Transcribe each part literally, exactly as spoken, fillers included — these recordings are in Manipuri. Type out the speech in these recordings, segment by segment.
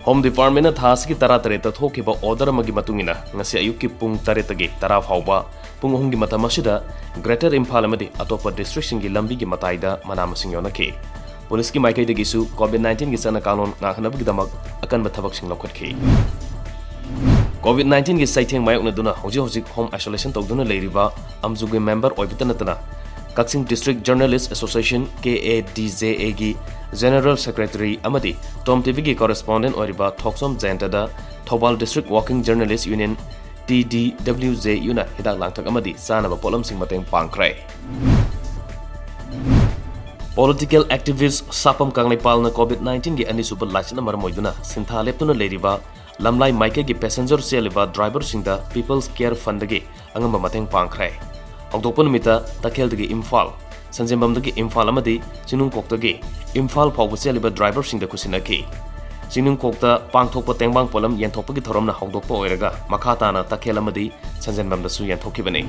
Home Department-ꯅ ꯊꯥ ꯑꯁꯤꯒꯤ ꯇꯔꯥꯇꯔꯦꯠꯇ ꯊꯣꯛꯈꯤꯕ order ꯑꯃꯒꯤ ꯃꯇꯨꯡ ꯏꯟꯅ, ꯉꯁꯤ ꯑꯌꯨꯛꯀꯤ ꯄꯨꯡ ꯇꯔꯦꯠꯇꯒꯤ ꯇꯔꯥ ꯐꯥꯎꯕ ꯄꯨꯡ ꯑꯍꯨꯝꯒꯤ ꯃꯇꯝ ꯑꯁꯤꯗ Greater Imphal ꯑꯃꯗꯤ ꯑꯇꯣꯞꯄ district-ꯁꯤꯡꯒꯤ ꯂꯝꯕꯤꯒꯤ ꯃꯇꯥꯏꯗ ꯃꯅꯥ ꯃꯁꯤꯡ ꯌꯣꯟꯅꯈꯤ꯫ ꯄꯨꯂꯤꯁꯀꯤ ꯃꯥꯏꯀꯩꯗꯒꯤꯁꯨ COVID nineteen-ꯒꯤ ꯆꯠꯅ ꯀꯥꯡꯂꯣꯟ ꯉꯥꯛꯍꯟꯅꯕꯒꯤꯗꯃꯛ ꯑꯀꯟꯕ ꯊꯕꯛꯁꯤꯡ ꯂꯧꯈꯠꯈꯤ꯫ COVID nineteen-ꯒꯤ ꯆꯩꯊꯦꯡ ꯃꯥꯌꯣꯛꯅꯗꯨꯅ ꯍꯧꯖꯤꯛ ꯍꯧꯖꯤꯛ home isolation ꯇꯧꯗꯨꯅ ꯂꯩꯔꯤꯕ ꯑꯝꯖꯨꯒꯤ member ꯑꯣꯏꯕꯇ ꯅꯠꯇꯅ, ꯀꯛꯆꯤꯡ District Journalist Association, K A D J A-ꯒꯤ General Secretary ꯑꯃꯗꯤ Tom TV-ꯒꯤ correspondent ꯑꯣꯏꯔꯤꯕ ꯊꯣꯛꯆꯣꯝ ꯖꯌꯟꯇꯗ Thoubal District Working Journalist Union, T D W J U-ꯅ ꯍꯤꯗꯥꯛ ꯂꯥꯡꯊꯛ ꯑꯃꯗꯤ ꯆꯥꯅꯕ ꯄꯣꯠꯂꯝꯁꯤꯡ ꯃꯇꯦꯡ ꯄꯥꯡꯈ꯭ꯔꯦ꯫ Political activist ꯁꯥꯄꯝ ꯀꯪꯂꯩꯄꯥꯜꯅ COVID nineteen-ꯒꯤ ꯑꯅꯤꯁꯨꯕ ꯂꯥꯏꯆꯠꯅ ꯃꯔꯝ ꯑꯣꯏꯗꯨꯅ ꯁꯤꯟꯊꯥ ꯂꯦꯞꯇꯨꯅ ꯂꯩꯔꯤꯕ ꯂꯝꯂꯥꯏ ꯃꯥꯏꯀꯩꯒꯤ passenger ꯆꯦꯜꯂꯤꯕ driver-ꯁꯤꯡꯗ People's Care Fund-ꯗꯒꯤ ꯑꯉꯝꯕ ꯃꯇꯦꯡ ꯄꯥꯡꯈ꯭ꯔꯦ꯫ ꯍꯧꯗꯣꯛꯄ ꯅꯨꯃꯤꯠꯇ ꯇꯈꯦꯜꯗꯒꯤ ꯏꯝꯐꯥꯜ, ꯁꯟꯖꯦꯟꯕꯝꯗꯒꯤ ꯏꯝꯐꯥꯜ ꯑꯃꯗꯤ ꯆꯤꯡꯅꯨꯡꯈꯣꯛꯇꯒꯤ ꯏꯝꯐꯥꯜ ꯐꯥꯎꯕ ꯆꯦꯜꯂꯤꯕ driver-ꯁꯤꯡꯗ ꯈꯨꯠꯁꯤꯟꯅꯈꯤ꯫ ꯆꯤꯡꯅꯨꯡꯈꯣꯛꯇ ꯄꯥꯡꯊꯣꯛꯄ ꯇꯦꯡꯕꯥꯡ ꯄꯣꯠꯂꯝ ꯌꯦꯟꯊꯣꯛꯄꯒꯤ ꯊꯧꯔꯝꯅ ꯍꯧꯗꯣꯛꯄ ꯑꯣꯏꯔꯒ, ꯃꯈꯥ ꯇꯥꯅ ꯇꯈꯦꯜ ꯑꯃꯗꯤ ꯁꯟꯖꯦꯟꯕꯝꯗꯁꯨ ꯌꯦꯟꯊꯣꯛꯈꯤꯕꯅꯤ꯫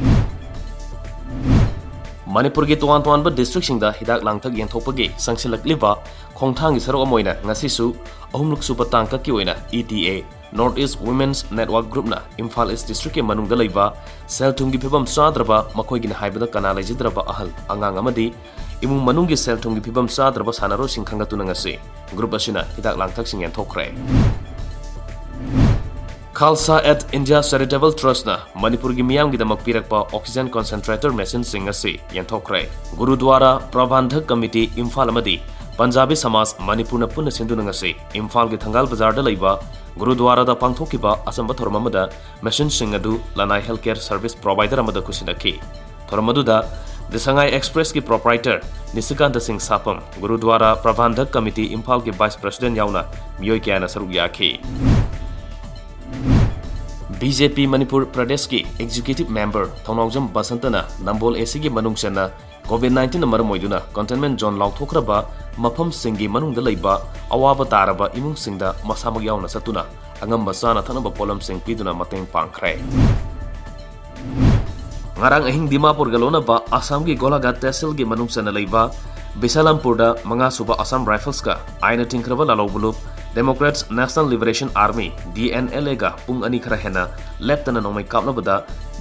ꯃꯅꯤꯄꯨꯔꯒꯤ ꯇꯣꯉꯥꯟ ꯇꯣꯉꯥꯟꯕ district-ꯁꯤꯡꯗ ꯍꯤꯗꯥꯛ ꯂꯥꯡꯊꯛ ꯌꯦꯟꯊꯣꯛꯄꯒꯤ ꯆꯪꯁꯤꯜꯂꯛꯂꯤꯕ ꯈꯣꯡꯊꯥꯡꯒꯤ ꯁꯔꯨꯛ ꯑꯃ ꯑꯣꯏꯅ ꯉꯁꯤꯁꯨ ꯑꯍꯨꯝꯂꯛ ꯁꯨꯕ ꯇꯥꯡꯀꯛꯀꯤ ꯑꯣꯏꯅ E T A, North East Women's Network Group-ꯅ Imphal East District-ꯀꯤ ꯃꯅꯨꯡꯗ ꯂꯩꯕ ꯁꯦꯜ ꯊꯨꯝꯒꯤ ꯐꯤꯕꯝ ꯆꯥꯗ꯭ꯔꯕ, ꯃꯈꯣꯏꯒꯤꯅ ꯍꯥꯏꯕꯗ ꯀꯅꯥ ꯂꯩꯖꯗ꯭ꯔꯕ ꯑꯍꯜ, ꯑꯉꯥꯡ ꯑꯃꯗꯤ ꯏꯃꯨꯡ ꯃꯅꯨꯡꯒꯤ ꯁꯦꯜ ꯊꯨꯝꯒꯤ ꯐꯤꯕꯝ ꯆꯥꯗ꯭ꯔꯕ ꯁꯥꯟꯅꯔꯣꯏꯁꯤꯡ ꯈꯟꯒꯠꯇꯨꯅ ꯉꯁꯤ group ꯑꯁꯤꯅ ꯍꯤꯗꯥꯛ ꯂꯥꯡꯊꯛꯁꯤꯡ ꯌꯦꯟꯊꯣꯛꯈ꯭ꯔꯦ꯫ Khalsa at India Charitable Trust-ꯅ ꯃꯅꯤꯄꯨꯔꯒꯤ ꯃꯤꯌꯥꯝꯒꯤꯗꯃꯛ ꯄꯤꯔꯛꯄ oxygen concentrator machine-ꯁꯤꯡ ꯑꯁꯤ ꯌꯦꯟꯊꯣꯛꯈ꯭ꯔꯦ꯫ ꯒꯨꯔꯨꯗ꯭ꯋꯥꯔꯥ ꯄ꯭ꯔꯕꯟꯙꯛ ꯀꯃꯤꯇꯤ ꯏꯝꯐꯥꯜ ꯑꯃꯗꯤ ꯄꯟꯖꯥꯕꯤ ꯁꯃꯥꯖ ꯃꯅꯤꯄꯨꯔꯅ ꯄꯨꯟꯅ ꯁꯤꯟꯗꯨꯅ ꯉꯁꯤ ꯏꯝꯐꯥꯜꯒꯤ ꯊꯪꯒꯥꯜ ꯕꯖꯥꯔꯗ ꯂꯩꯕ ꯒꯨꯔꯨꯗ꯭ꯋꯥꯔꯥꯗ ꯄꯥꯡꯊꯣꯛꯈꯤꯕ ꯑꯆꯝꯕ ꯊꯧꯔꯝ ꯑꯃꯗ machine-ꯁꯤꯡ ꯑꯗꯨ ꯂꯅꯥꯏ Health Care Service Provider ꯑꯃꯗ ꯈꯨꯠꯁꯤꯟꯅꯈꯤ꯫ ꯊꯧꯔꯝ ꯑꯗꯨꯗ The Sangai Express-ꯀꯤ proprietor ꯅꯤꯁꯤꯀꯥꯟꯇ ꯁꯤꯡ ꯁꯥꯄꯝ, ꯒꯨꯔꯨꯗ꯭ꯋꯥꯔꯥ ꯄ꯭ꯔꯕꯟꯙꯛ ꯀꯃꯤꯇꯤ ꯏꯝꯐꯥꯜꯒꯤ vice president ꯌꯥꯎꯅ ꯃꯤꯑꯣꯏ ꯀꯌꯥꯅ ꯁꯔꯨꯛ ꯌꯥꯈꯤ꯫ B J P ꯃꯅꯤꯄꯨꯔ ꯄ꯭ꯔꯗꯦꯁꯀꯤ executive member Thounaojam ꯕꯁꯟꯇꯅ Nambol A C-ꯒꯤ ꯃꯅꯨꯡ ꯆꯟꯅ COVID nineteen-ꯅ ꯃꯔꯝ ꯑꯣꯏꯗꯨꯅ containment zone ꯂꯥꯎꯊꯣꯛꯈ꯭ꯔꯕ ꯃꯐꯝꯁꯤꯡꯒꯤ ꯃꯅꯨꯡꯗ ꯂꯩꯕ ꯑꯋꯥꯕ ꯇꯥꯔꯕ ꯏꯃꯨꯡꯁꯤꯡꯗ ꯃꯁꯥꯃꯛ ꯌꯥꯎꯅ ꯆꯠꯇꯨꯅ ꯑꯉꯝꯕ ꯆꯥꯅ ꯊꯛꯅꯕ ꯄꯣꯠꯂꯝꯁꯤꯡ ꯄꯤꯗꯨꯅ ꯃꯇꯦꯡ ꯄꯥꯡꯈ꯭ꯔꯦ꯫ ꯉꯔꯥꯡ ꯑꯍꯤꯡ ꯗꯤꯃꯥꯄꯨꯔꯒ ꯂꯣꯟꯅꯕ ꯑꯁꯥꯝꯒꯤ ꯒꯣꯂꯥꯘꯥꯠ ꯇꯦꯍꯁꯤꯜꯒꯤ ꯃꯅꯨꯡ ꯆꯟꯅ ꯂꯩꯕ ꯕꯤꯁꯥꯂꯥꯝꯄꯨꯔꯗ ꯃꯉꯥ ꯁꯨꯕ Assam Rifles-ꯀ ꯑꯥꯏꯟꯅ ꯊꯤꯡꯈ꯭ꯔꯕ ꯂꯥꯂꯧ ꯕꯨꯂꯨꯞ Democrats National Liberation Army, D N L A ꯒ ꯄꯨꯡ ꯑꯅꯤ ꯈꯔ ꯍꯦꯟꯅ ꯂꯦꯞꯇꯅ ꯅꯣꯡꯃꯩ ꯀꯥꯞꯅꯕꯗ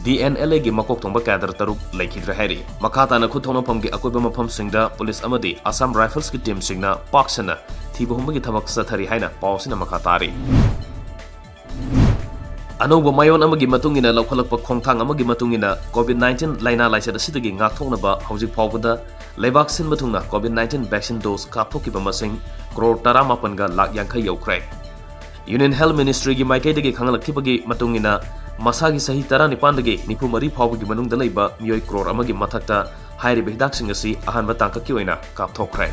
D N L A ꯒꯤ ꯃꯀꯣꯛ ꯊꯣꯡꯕ cadre ꯇꯔꯨꯛ ꯂꯩꯈꯤꯗ꯭ꯔꯦ ꯍꯥꯏꯔꯤ꯫ ꯃꯈꯥ ꯇꯥꯅ ꯈꯨꯠ ꯊꯣꯛꯅꯐꯝꯒꯤ ꯑꯀꯣꯏꯕ ꯃꯐꯝꯁꯤꯡꯗ police ꯑꯃꯗꯤ Assam Rifles ꯀꯤ team ꯁꯤꯡꯅ ꯄꯥꯛ ꯁꯟꯅ ꯊꯤꯕ ꯍꯨꯝꯕꯒꯤ ꯊꯕꯛ ꯆꯠꯊꯔꯤ ꯍꯥꯏꯅ ꯄꯥꯎ ꯑꯁꯤꯅ ꯃꯈꯥ ꯇꯥꯔꯤ꯫ ꯑꯅꯧꯕ ꯃꯥꯏꯑꯣꯟ ꯑꯃꯒꯤ ꯃꯇꯨꯡ ꯏꯟꯅ ꯂꯧꯈꯠꯂꯛꯄ ꯈꯣꯡꯊꯥꯡ ꯑꯃꯒꯤ ꯃꯇꯨꯡ ꯏꯟꯅ COVID nineteen ꯂꯥꯏꯅꯥ ꯂꯥꯏꯆꯠ ꯑꯁꯤꯗꯒꯤ ꯉꯥꯛꯊꯣꯛꯅꯕ ꯍꯧꯖꯤꯛ ꯐꯥꯎꯕꯗ ꯂꯩꯕꯥꯛ ꯁꯤꯟꯕ ꯊꯨꯡꯅ COVID nineteen vaccine dose ꯀꯥꯞꯊꯣꯛꯈꯤꯕ ꯃꯁꯤꯡ crore ꯇꯔꯥꯃꯥꯄꯟꯒ ꯂꯥꯛ ꯌꯥꯡꯈꯩ ꯌꯧꯈ꯭ꯔꯦ꯫ Union Health Ministry ꯒꯤ ꯃꯥꯏꯀꯩꯗꯒꯤ ꯈꯪꯍꯜꯂꯛꯈꯤꯕꯒꯤ ꯃꯇꯨꯡ ꯏꯟꯅ ꯃꯁꯥꯒꯤ ꯆꯍꯤ ꯇꯔꯥꯅꯤꯄꯥꯟꯗꯒꯤ ꯅꯤꯐꯨ ꯃꯔꯤ ꯐꯥꯎꯕꯒꯤ ꯃꯅꯨꯡꯗ ꯂꯩꯕ ꯃꯤꯑꯣꯏ crore ꯑꯃꯒꯤ ꯃꯊꯛꯇ ꯍꯥꯏꯔꯤꯕ ꯍꯤꯗꯥꯛꯁꯤꯡ ꯑꯁꯤ ꯑꯍꯥꯟꯕ ꯇꯥꯡꯀꯛꯀꯤ ꯑꯣꯏꯅ ꯀꯥꯞꯊꯣꯛꯈ꯭ꯔꯦ꯫